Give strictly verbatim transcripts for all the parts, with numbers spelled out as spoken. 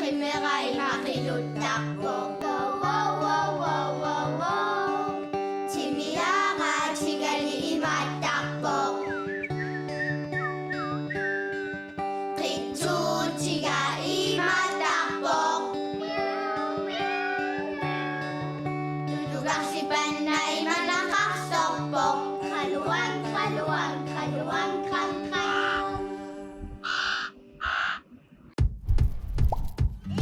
Timera imaqiluttarpoq. Wow, wow, wow, wow, wow. Timiaraatigali imaattarpoq. Qitsuutiga imaattarpoq. Tutugarsipanna imanaqarsorpoq. Qaluang, qaluang, qaluang, qang, qang.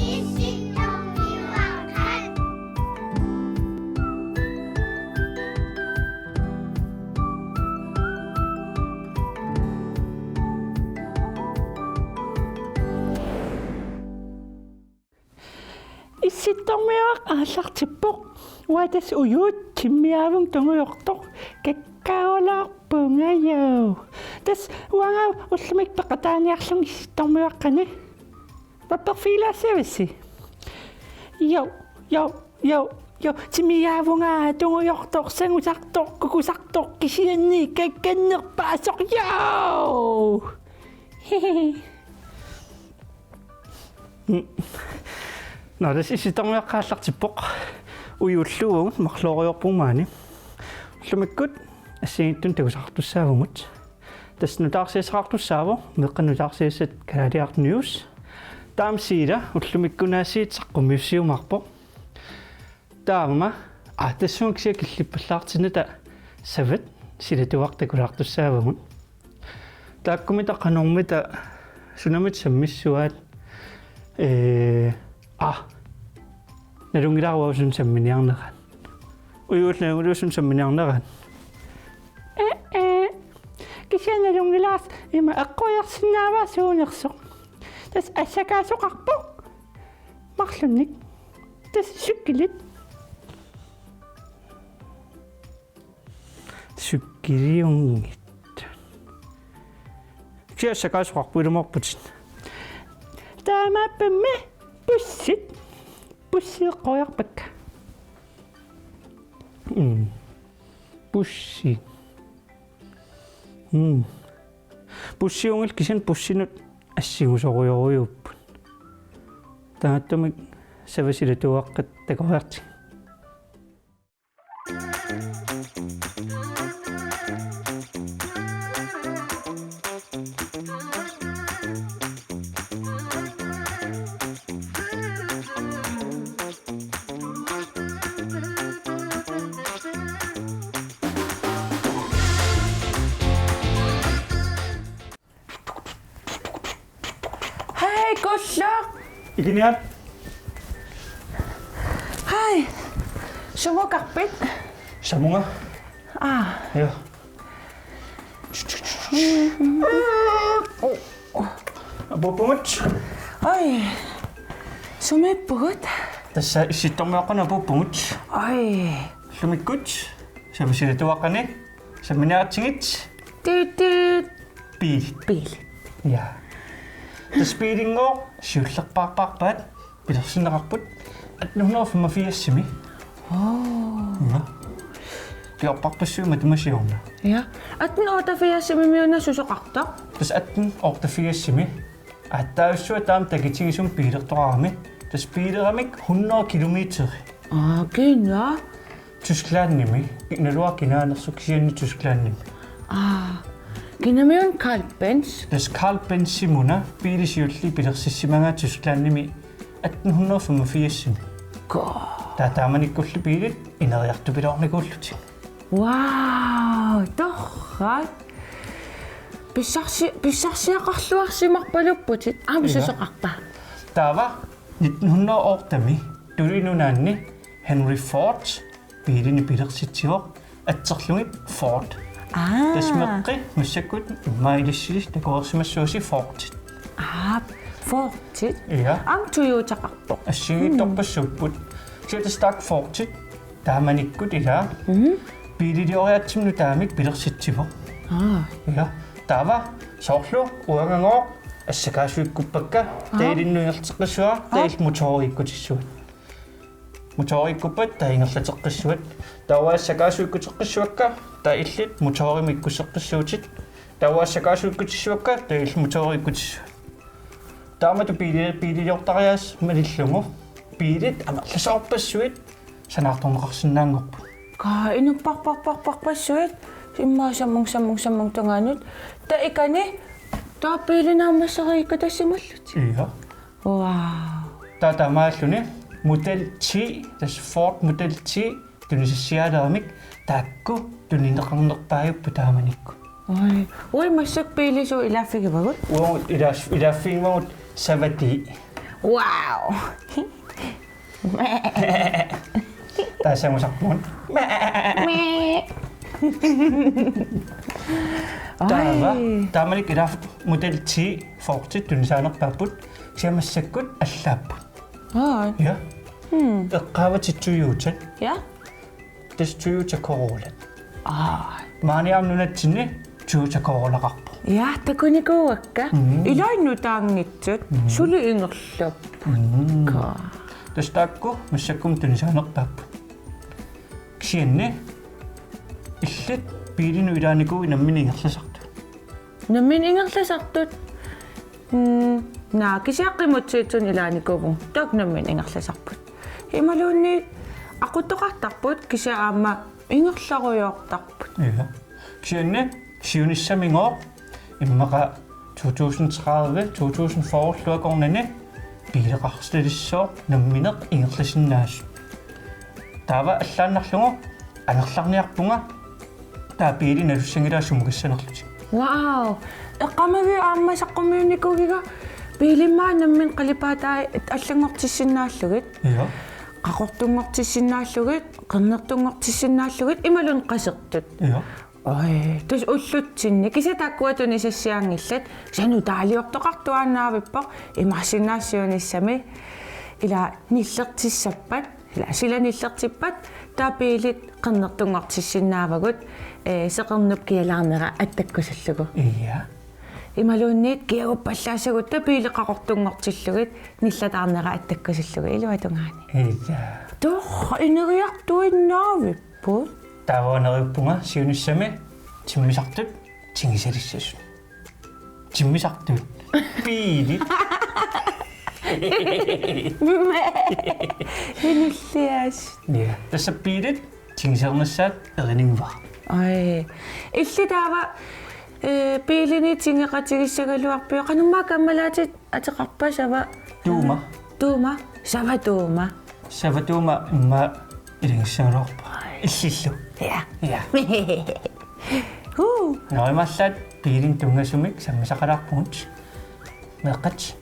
Issittormiuaqqat. Issittormiuaqqat aallartippoq. Uatas ujuut timmiaavunga tungujortoq kakkaavalaarpunga jo. Tassa uanga ullumikkut peqataaniarlunga issittormiuaqqani. Papperfiilaassavassi? Jo, jo, jo, jo. Timmiaavunga tungujortoq, sangusartoq, kukusartoq, kisianni kakkannerpaasoq. Jo! Hehehe. Mm. Nå, tassa issittormiuaqqat aallartippoq. Ujuullugu marlooriorpugut maani. Ullumikkut assigiinngitsunik takusaqartussaavugut. Tassa nutaarsiassaqartussaavoq, meeqqat nutaarsiassat Kalaaliaraq News. Taama Siila ullumikkunaasiit saqqummiussiumaarpoq. Taama, aa, tassunga kisianni killippallaartinnata savat silatuaqqat takulaartussaavagut. Taakkununnga qanormita sunamita sammissuaat, ee, aa, nalunngilara uanga suna samminiarneraat. Ujuullu nalunngilara suna samminiarneraat. Ee, ee. Kisianni nalunngilara ima eqquiarsinnaavaa suunersoq. Tassa assakaasoqarpoq. Marlunnik. Tassa cykelit. Cykeliunngitsoq. Kisianni assakaasoqarpoq ilumoorputit. Taamaappammi bussit. Bussit eqquiarpakka. Mm. Bussit. Mm. Bussiunngillat kisianni bussinut assigusorujorujuupput. Taamaattumik savat silatuaqqat takoriartigit. Hej, goddag. Ikiniat. Hej. Sumukarpit? Samunga. Aa. Ja. Apuuppugut. Oj. Sumiippugut? Tassa issittormiuaqqanut apuuppugut. Oj. Ullumikkut savat silatuaqqani samminiaratsigit. Tiit, tiit. Biilit. Biilit. Ja. Tassa biilinngooq siullerpaarpaarpaat pilersinneqarput atten hundrede og femogfirsimi. Oo. Ja. Piorparpassuit matuma siorna. Ja. Atten otteogfirsimi una susoqartoq? Tassa atten otteogfirsimi. Aatsaarsuaq taama takitigisumik biilertoqarami. Tassa biileramik hundrede kilometer. Aa, kiinaa? Tysklandimi. Naluara kinaanersoq kisianni Tysklandimi. Aa, kinamiuna Carl Benz? Tassa Carl Benzimuna biilit siulliit pilersissimagaat Tysklandimi atten hundrede og femogfirsimi. Gud. Taava taamanikkulli biilit ineriartupiloornikuullutik. Wow, torrak. Pissarsi-, pissarsiaqarluarsimarpalupputit. Aamma susoqarpa? Taava nitten hundrede og ottemi Tuluit Nunaanni Henry Ford biilinik pilersitsivoq, atserlugit Ford. Aa. Tassa meqqi massakkut immaqa ilissi takoreersimassuusi Fordit. Aa, Fordit? Ja. Aamma Toyotaqarpoq. Assigiinngitsorpassuupput. Kisianni tassa taakku Fordit taamanikkut ilaa. Mhm. Biililioriaatsimi nutaamik pilersitsivoq. Aa. Ja. Taava soorlu uangagooq assakaasuikkuppakka, aa, taava ilinnut ingerlateqqissuara, aa, taava illit motoriikkutissavatit. Motoriikkuppat taava ingerlateqqissavat. Taava assakaasuikkuteqqissavakka, taava illit motorimik ikkusseqqissavatit. Taava assakaasuikkutissavakka, taava illit motoriikkutissavatit. Taamatut biili-, biililiortariaaseq malillugu. Biilit amerlasoorpassuit sanaartorneqarsinnaanngorput. Kaa, inupparparparparpassuit. Immaqa sammung, sammung, sammung tungaanut. Taava ikani, taava biilit naammassereerikka tassimallutik. Ja. Wow. Taava taamaalluni Model ti, tassa Ford Model ti, tunisassiaaleramik taakku tunineqarnerpaajupput taamanikkut. Oj. Oj, massakkut biilit suut ilaaffigivagut? Uagut ilaaf-, ilaaffigivagut Savati. Wow. Taava sangusarpugut. Taava, oj, taamanikkut ilaaffik Model ti Fordit tunisaanerpaapput, kisianni massakkut allaapput. Oj. Ja. Hmm. Eqqaavatit Toyotat. Ja. Tassa Toyota Corolla. Aa. Maani aamma nunatsinni Toyota Corollaqarpoq. Ja, takunikuuakka. Mhm. Ilai nutaanngitsut, mhm, suli ingerlappa. Mhm. Kaa. Tassa taakku massakkut tunisaanerpaapput. Kisianni illit biilinut ilaanikuuit nammineq ingerlasartut? Nammineq ingerlasartut. Mm, naa, kisianni qimutsiitsunik ilaanikuuvugut. Taakku nammineq ingerlasarput. Imaluunniit aquttoqartarput, kisianni aamma ingerlarujoortarput. Ja. Kisianni siunissamigooq immaqa to tusind tredive, to tusind fyrre-llu akornanni biileqartitsissooq nammineq ingerlasinnaasut. Taava allaannarlugu angerlarniarpunga, taava biili nalussanngilara sumukassanerlutik. Wow. Eqqaamaviuk aamma saqqummiunnikuugiga biilimmaat nammineq qalipaatai allanngortissinnaallugit. Ja. Qaqortunngortissinnaallugit, qernertunngortissinnaallugit, imaluunniit qasertut. Ja. Oj, tassa ullutsinni. Kisianni taakkua tunisassiaanngillat. Kisianni nutaaliortoqartuaannavippoq, imaassinnaavoq siunissami. Ila nillertissappat, ila sila nillertippat, taava biilit qernertunngortissinnaavagut, eh, seqernup kialaarnera attakkusullugu. Ja. Imaluunniit kiaguppallaassagutta biilit qaqortunngortillugit nillataarnera attakkusullugu iluatungaani. Ja. Torrak, ineriartuinnaavippoq. Taava neriuppunga siunissami timmisartut tingisalissasut. Timmisartut. Biilit. Inulliaasut. Ja. Tassa biilit tingisalernissaat erinigua. Oj. Illit taava, eh, biilinik tingeqatigissagaluarpiuk, qanormaa kammalaatit ateqarpa, Sava? Tuuma. Tuuma. Sava Tuuma. Sava Tuuma immaqa ilagissagaluarpoq. Illillu. Ja. Ja. Huu. Nå, imaallaat biilinik tunngasumik sammisaqalaarpugut. Meeqqat.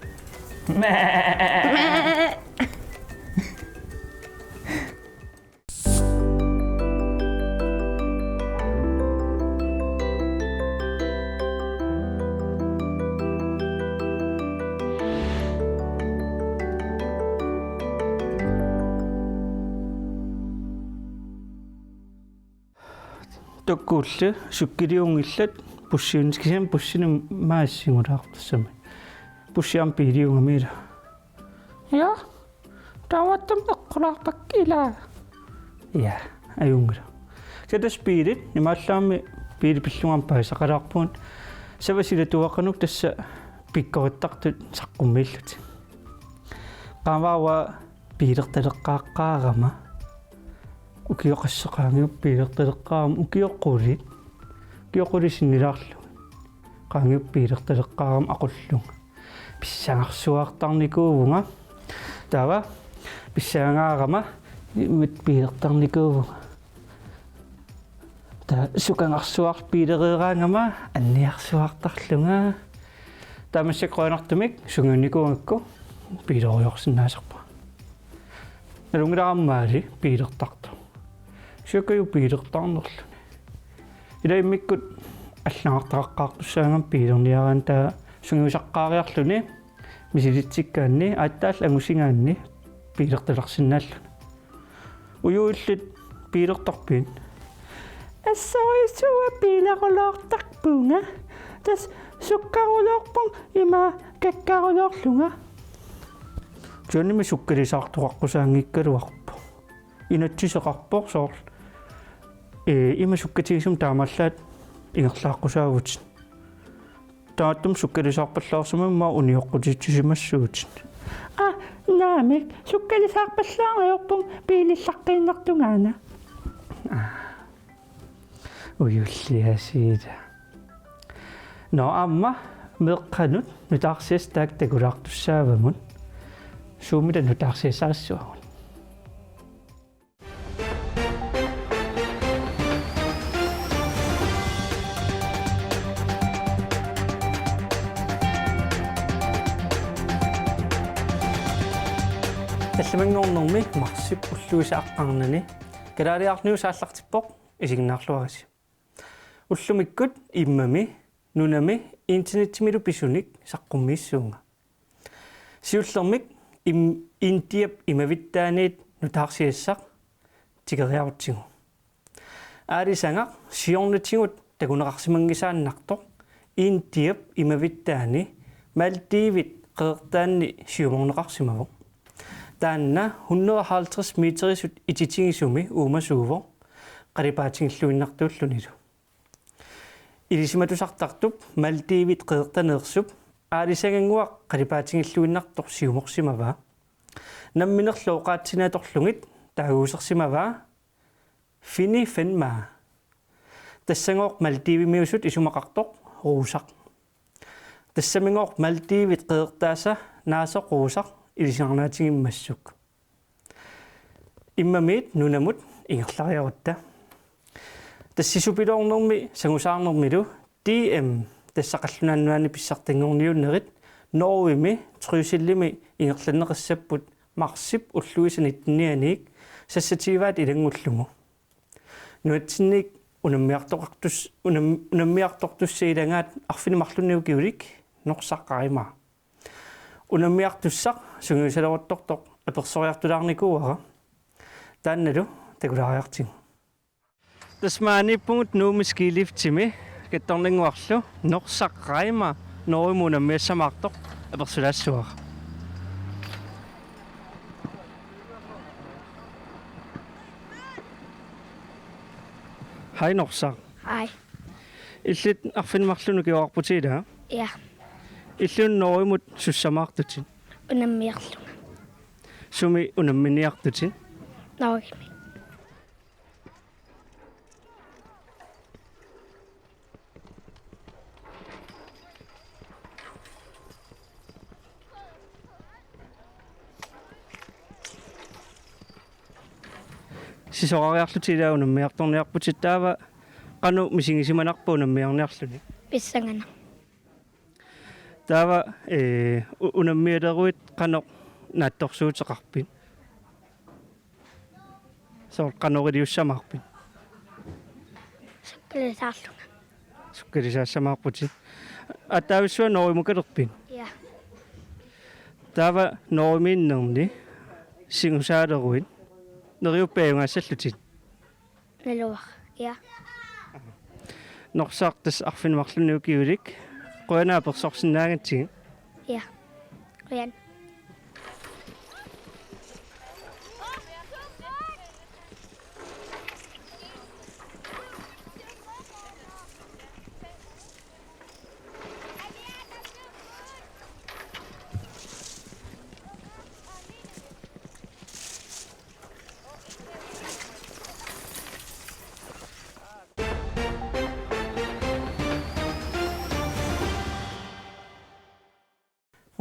Takuulli sukkiliunngillat bussiun-, kisianni bussinut maasingulaartussami. Bussi aamma biiliugami ila. Ja. Taavattaaq eqqulaarpakka ila. Ja, ajunngilaq. Kisianni tassa biilit, imaallaammi biilit pillugit aamma paasisaqalaarpugut. Sava silatuaqqanut tassa pikkorittartut saqqummiillutik. Qaammaava biilertaleqqaaqqaarama. Ukioq qasseq qaangiuppat biilertaleqqaarama, ukioq qulit. Ukioq qulit sinnilaarlugit. Qaangiuppat biilertaleqqaarama aqullunga. Pissangarsuartarnikuuvunga. Taava pissangaarama imatut biilertarnikuuvunga. Taava sukangarsuarlunga biilereeraangama anniarsuartarlunga. Taava massakkut qujanartumik sungiunnikuugakku biilerujoorsinnaasarpunga. Nalunngilara aamma maali biilertartoq. Siukajuit biilertarnerluni. Ila immikkut allagartaqaqqaartussaagami biilerniaraanni, taava sungiusaqqaariarluni misilitsikkaanni, aatsaallu angusigaanni biilertalersinnaalluni. Uju, illit biilertarpit? Assorsuaq, biilerujoortarpunga. Tassa sukkarujoorpunga ima kakkarujoorlunga. Kisiannimi sukkalisaartoqaqqusaanngikkaluarpoq. Inatsiseqarpoq soorlu. Ee, ima sukkatigisumik taamaallaat ingerlaaqqusaavutit. Taamaattumik sukkalisaarpallaarsimammat unioqqutitsisimassuutit. Aa, naamik, sukkalisaarpallaarneq ajorpunga biilillaqqiinnartungaana. Aa. Ujulliasiita. Nå, aamma meeqqanut nutaarsiassat taakku takulaartussaavagut. Suumita nutaarsiassarissavagut. Tallimanngornermi marsip ulluisa aqqarnani Kalaaliarniu saallartippoq, isiginnaarluarisi. Ullumikkut immami nunami internetsimilu pisunik saqqummiissuunga. Siullermik im-, Indiap imavittaaniit nutaarsiassaq tikeriarutsigu. Aalisagaq siornatigut takuneqarsimanngisaannartoq Indiap imavittaani Maldivit qeqertaanni siumorneqarsimavoq. Taanna hundrede og halvtreds meterisut ititigisumi uumasuuvoq qalipaatigilluinnartuullunilu. Ilisimatusartartup Maldivit qeqertaneersup aalisagannguaq qalipaatigilluinnartoq siumorsimavaa. Namminerlu oqaatsini atorlugit taaguusersimavaa Fini Fenmaa. Tassagooq Maldivimiusut isumaqartoq Ruusaq. Tassamigooq Maldivit qeqertaasa naasoq Ruusaq ilisiarnaatigimmassuk. Immamiit nunamut ingerlariarutta. Tassisupiloornermi sangusaarnermilu D M, tassa qallunaat nunaanni pissartanngorniunnerit, Norgemi Trysilimi ingerlanneqassapput marsip ulluisa nittenianiik sassatigivaat ilanngullugu. Nunatsinniit unammiartoqartus-, unam-, unammiartortussat ilagaat arfineq-marlunnik ukiulik Norsaq Reimer. Unammiartussaq sungiusaleruttortoq apersoriartulaarnikuuara. Taannalu takulaariartigu. Tassa maaniippugut Nuummi skiliftimi kattornannguarlu Norsaq Reimer Norgemut unammiassamaartoq apersulaassavara. Hej Norsaq. Hej. Illit arfineq-marlunnik ukioqarputit, ilaa? Ja. Illit Norgemut sussamaartutit? Unammiarlunga. Sumi unamminiartutit? Norgemi. Sisorariarlutit ilaa unammiartorniarputit, taava qanoq misigisimanarpa unammiarniarluni? Pissanganaq. Taava, ee, u-, unammialeruit qanoq naatsorsuuteqarpit? Soorlu qanoq iliussamaarpit? Sukkalisaarlunga. Sukkalisaassamaarputit. Aatsaavissuaq Norgemukalerpit? Ja. Taava Norgemiinnerni singusaalerlutit neriuppiit ajugaassallutit? Naluara, ja. Norsaq, tassa arfineq-marlunnik ukiulik. Qujanaq apersorsinnaagatsigit. Ja. Qujan.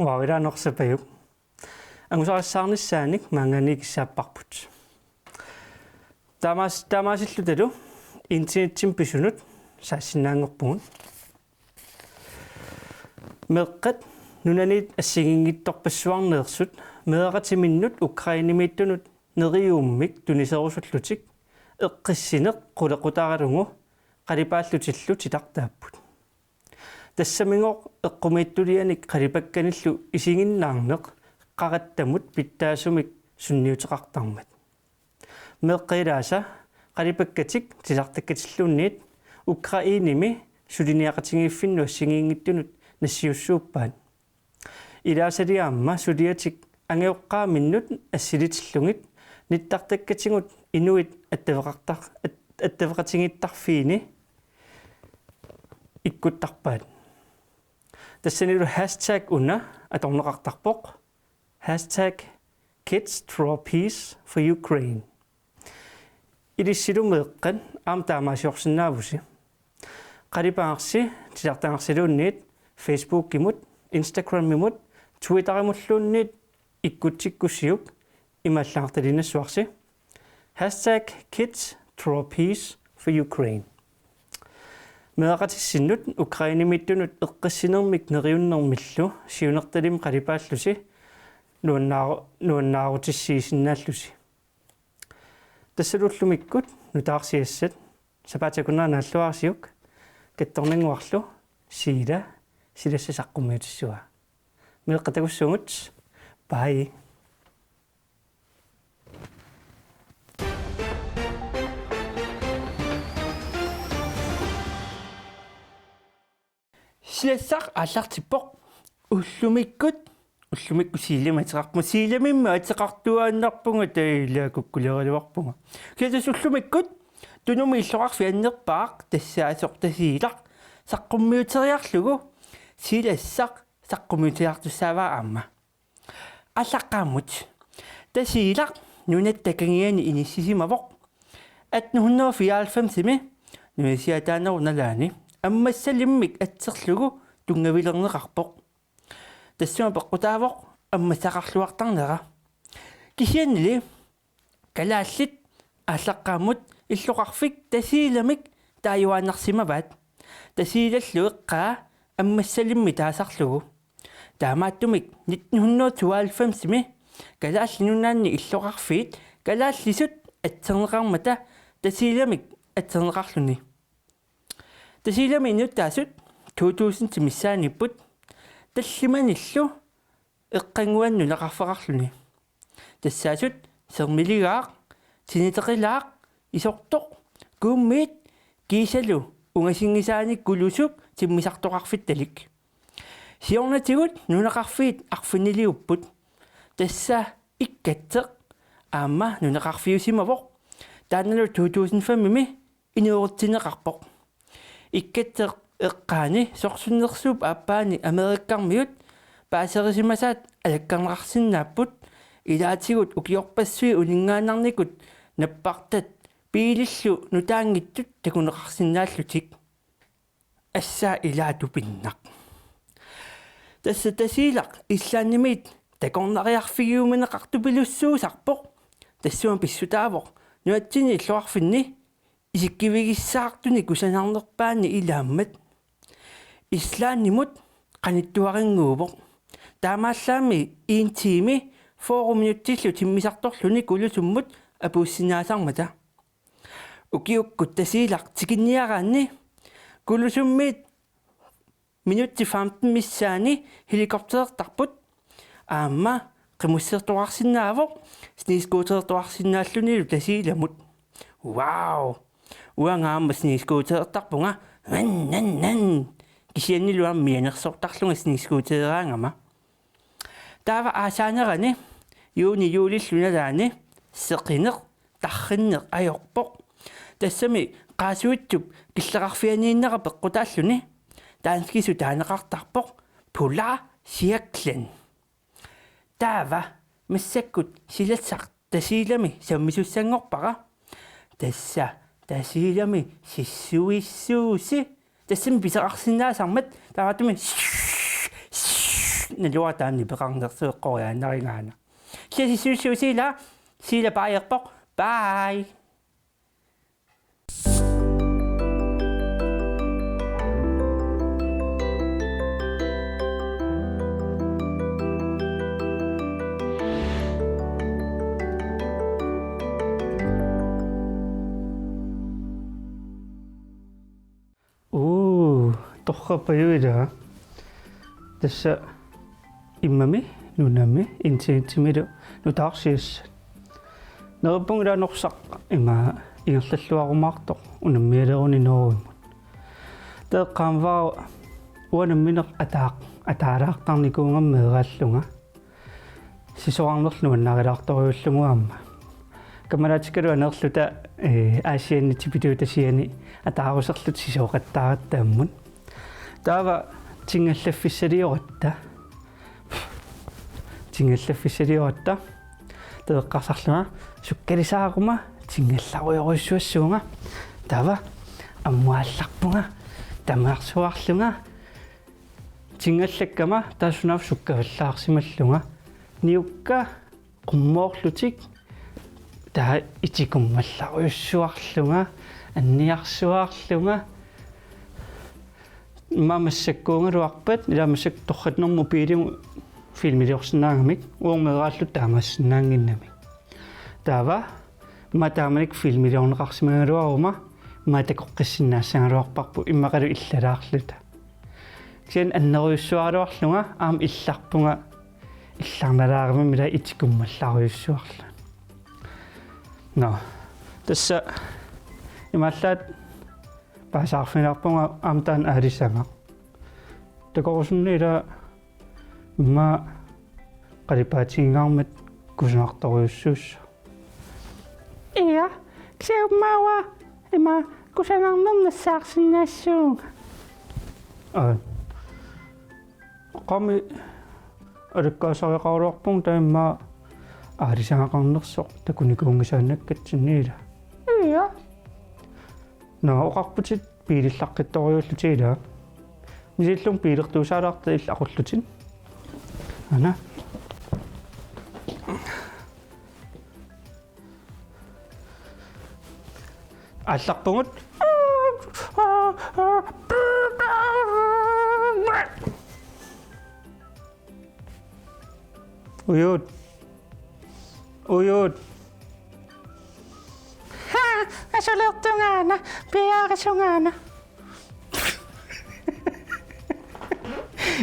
Uanga Norsaq Pajuk. Angusarissaarnissaanik maanngaanniit kissaapparput. Taamaas-, taamaasilluta internetsimi pisunut saassinnaanngorpugut. Meeqqat nunaniit assigiinngitsorpassuarneersut meeraqatiminnut Ukrainemiittunut neriuummik tuniserusullutik eqqissineq qulequtaralugu qalipaallutillu titartaapput. Tassamigooq eqqumiitsulianik qalipakkanillu isiginnaarneq qarattamut pitsaasumik sunniuteqartarmat. Meeqqat ilaasa qalipakkatik titartakkatilluunniit Ukrainemi suliniaqatigiiffinnut assigiinngitsunut nassiussuuppaat. Ilaasali aamma suliatik angajoqqaaminnut assilisillugit nittartakkatigut inuit attaveqartar-, at-, attaveqatigiittarfiini ikkuttarpaat. Tassanilu hashtag una atorneqartarpoq. Hashtag kids draw peace for Ukraine. Ilissilu meeqqat aamma taamaasiorsinnaavusi. Qalipaarsi titartagarsiluunniit Facebookimut, Instagramimut, Twitterimulluunniit ikkutsikkussiuk imaallaartaliinnassuarsi. Hashtag kids draw peace for Ukraine. Meeraqatissinnut Ukrainemiittunut eqqissinermik neriunnermillu siunertalimmik qalipaallusi nuannaaru-, nuannaarutissiisinnaallusi. Tassalu ullumikkut nutaarsiassat sapaatip akunnera naalluarsiuk kattornannguarlu Siila silassaq saqqummiutissavaa. Meeqqat takussuugut. Bye. Silassaq aallartippoq. Ullumikkut, ullumikkut Siilamik ateqarpunga. Siilamimmi ateqartuaannarpunga, taava ilaa kukkuleraluarpunga. Kisianni ullumikkut Tunumi illoqarfik annerpaaq tassaasoq Tasiilaq saqqummiuteriarlugu Silassaq saqqummiuteriartussaavaa aamma. Aallaqqaammut. Tasiilaq nunatta kangiani inissisimavoq. Atten hundrede og fireoghalvfemsimi nunasiaataanerup nalaani ammassalimmik atserlugu tunngavilerneqarpoq. Tassuma peqqutaavoq ammassaqarluartarnera. Kisiannili kalaallit aallaqqaammut illoqarfik Tasiilamik taajuaannarsimavaat. Tasiilallu eqqaa ammassalimmik taasarlugu. Taamaattumik nitten hundrede tooghalvfemsimi Kalaallit Nunaanni illoqarfiit kalaallisut atserneqarmata Tasiilamik atserneqarluni. Tasiilami inuttaasut to tusindit missaanniipput, tallimanillu eqqannguani nunaqarfeqarluni. Tassaasut sermiligaaq, tiniteqilaaq, isortoq, kuummiit kiisalu ungasinngisaannik kulusuk timmisartoqarfittalik. Siornatigut nunaqarfiit arfiniliupput. Tassa Ikkatseq aamma nunaqarfiusimavoq. Taannalu to tusind femimi inuerutsinneqarpoq. Ikkatseq eqqaani sorsunnersuup aappaani Amerikkarmiut paaserisimasaat alakkarneqarsinnaapput, ilaatigut ukiorpassuit uninngaannarnikut nappartat biilillu nutaanngitsut takuneqarsinnaallutik. Assaa ilaa tupinnaq. Tassa Tasiilaq Islandimiit takornariarfigiuminaartupilussuusarpoq. Tassuma pissutaavoq nunatsinni illoqarfinni isikkivigissaartuni kusanarnerpaani ilaammat. Islandimut qanittuarinnguuvoq. Taamaallaammi en time fyrre minutsillu timmisartorluni kulusummut apuussinnaasarmata. Ukiukkut Tasiilaq tikinniaraanni kulusummiit minutsit femten missaanni helikopterertarput. Aamma qimussertoqarsinnaavoq, snescooterertoqarsinnaallunilu Tasiilamut. Wow! Uanga aamma snescooterertarpunga. Nan, nan, nan. Kisiannilu aamma mianersortarlunga snescootereraangama. Taava aasaanerani juuni juulillu nalaani seqineq tarrinneq ajorpoq. Tassami qaasuitsup killeqarfianiinnera peqqutaalluni danskisut taaneqartarpoq polarcirklen. Taava massakkut Silassaq Tasiilami sammisussanngorpara. Tassa Tasiilami sissuissuusi. Tassami pisaqarsinnaasarmat taamaattumik naluara taanna peqarnersueqqoriaannarigaana. Kisianni sissuissuusi ilaa, Siila baajerpoq. Bye. Uu, torrappajuilaa. Tassa immami, nunami, internetsimilu nutaarsiassat. Neriuppunga ilaa Norsaq ima ingerlalluarumaartoq unammialeruni Norgemut. Taava eqqaamavara uanga nammineq ataaq, ataalaartarnikuugama meeraallunga. Sisorarnerlu nuannarilaartorujuullugu aamma. Kammalaatigalugu aneerluta, eh, Aasianni Tippituutasiani ataaruserluta sisooqattaaratta ammut. Taava Tingallaffissalioratta. Tingallaffissalioratta. Taveqqarsarlunga sukkalisaaruma tingallarujorujussuassuunga. Taava ammuallarpunga tamarsuarlunga. Tingallakkama taava sunaaffa sukkavallaarsimallunga. Niukka qummoorlutik taava itikummallarujussuarlunga, anniarsuarlunga. Immaqa massakkuugaluarpat, ila massakkut torratnermut mobiilikkut filmiliorsinnaagamik, uunga meeraalluta taamaassinnaannginnamik. Taava immaqa taamanikkut filmiliorneqarsimagaluaruma, immaqa takoqqissinnaassagaluarparput immaqalu illalaarluta. Kisianni annerujussuaraluarlunga aamma illarpunga, illarnalaarama ila itikummallarujussuarlunga. Nå, tassa imaallaat paasaarfigilaarpunga aamma taanna aalisagaq. Takorusunneq ila immaqa qalipaatigigaarmat kusanartorujussuussooq. Ia, kisianni immaqa ima kusanarnernik nassaarsinnaassuunga. Aa. Qami alakkaasariaqaraluarpunga taava immaqa aalisagaqarnersoq takunikuunngisaannakkatsinni ila. Ia. Nå, oqarputit biilillaqqittorujuullutit ila. Misillunga biilertuusaalaarta illit aqullutit. Aana. Aallarpugut. Ujuut. Ujuut. Haa, asuliortungaana, piaarisungaana.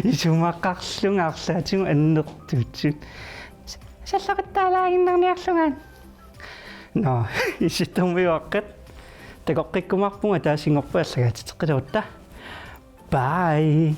Isumaqarlunga arlaatigut annertuutut. Sallaqattaalaaginnarniarlunga. Nå, Issittormiuaqqat. Takoqqikkumaarpunga, taasingorpa allagaatiteqqilerutta. Bye.